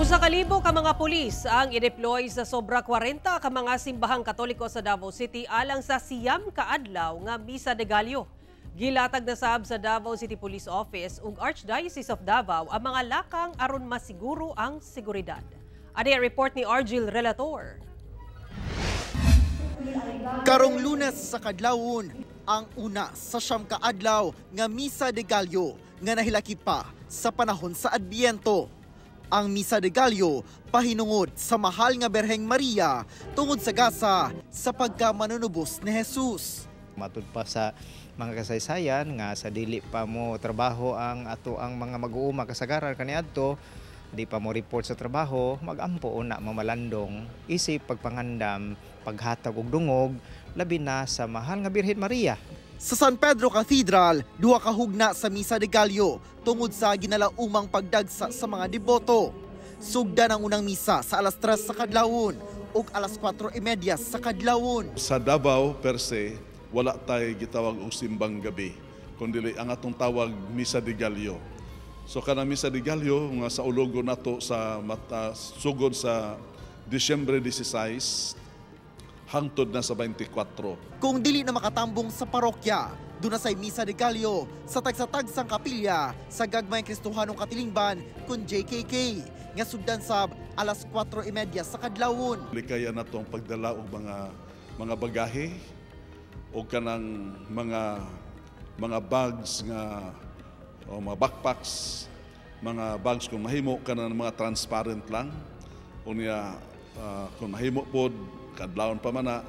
1,000 ka mga pulis ang i-deploy sa sobra 40 ka mga simbahang Katoliko sa Davao City alang sa 9 ka adlaw nga Misa de Gallo. Gilatag na sab sa Davao City Police Office ug Archdiocese of Davao ang mga lakang aron masiguro ang seguridad. Ani ang report ni Argil Relator. Karong Lunes sa kadlawon, ang una sa 9 ka adlaw nga Misa de Gallo nga nahilakip pa sa panahon sa Adbiento. Ang Misa de Gallo pahinungod sa mahal nga Berheng Maria tungod sa gasa sa pagkamanunubos ni Jesus. Matud pa sa mga kasaysayan nga sa dili pa mo trabaho ang ato ang mga mag-uuma kasagaran kaniadto, di pa mo report sa trabaho, magampo una, mamalandong isip pagpangandam, paghatag og dungog labi na sa mahal nga Birhen Maria. Sa San Pedro Cathedral, duha ka hugna sa Misa de Gallo tungod sa ginalaumang pagdagsa sa mga deboto. Sugdan ang unang misa sa alas 3 sa kadlawon ug alas 4:30 sa kadlawon. Sa Davao per se, wala tay gitawag og simbang gabi, kundi ang atong tawag Misa de Gallo. So kanang Misa de Gallo nga sa ulogo nato sa mata, sugod sa Disyembre 16 hangtod na sa 24. Kung dili na makatambong sa parokya, duna say Misa de Gallo sa tagsa-tagsang kapilya sa Gagmayng Kristohanong Katilingban kun JKK nga sugdan sab alas 4:30 sa kadlawon. Likayan nato ang pagdala og mga bagahe o kanang mga bags nga o mga backpacks, mga bags kung mahimo kanang mga transparent lang. Unya kung mahimo pod kadlawon pa man na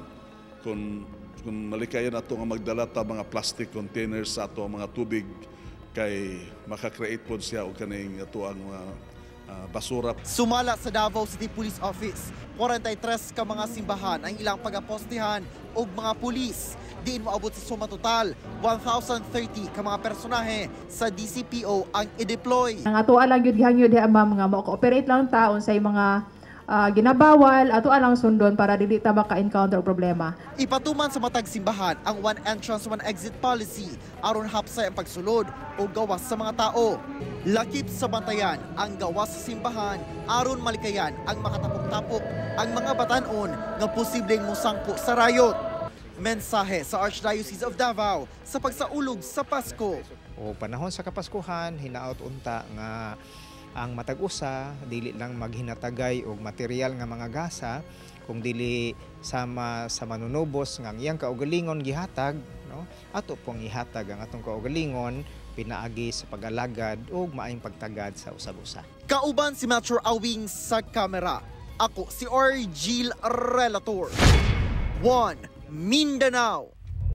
kung malikayan nato nga magdala ta mga plastic containers sa ato ang mga tubig kay maka-create pod siya og kaning ato ang mga basura. Sumala sa Davao City Police Office, 43 ka mga simbahan ang ilang pagapostihan og mga pulis. Diin moabot sa suma total 1,030 ka mga personahe sa DCPO ang i-deploy. Ang ato lang gyud gihangyo diha, ma'am, nga mo-cooperate lang ta unsay mga ginabawal, ato lang sundon para dili ta maka-encounter og problema. Ipatuman sa matag simbahan ang one entrance, one exit policy aron hapsay ang pagsulod o gawas sa mga tao. Lakip sa bantayan ang gawas sa simbahan aron malikayan ang makatapok-tapok ang mga batanon nga posibleng mosangko sa riot. Mensahe sa Archdiocese of Davao sa pagsaulog sa Pasko. O panahon sa Kapaskuhan, hinaot unta nga ang matag usa dili lang maghinatagay og material nga mga gasa kung dili sama sa manunubos nga ang iyang kaugalingon gihatag, no, ato pong ihatag ang atong kaugalingon pinaagi sa pag-alagad ug maayong pagtagad sa usag-usa. Kauban si Metro Awing sa kamera. Ako si Argil Relator. 1 Mindanao.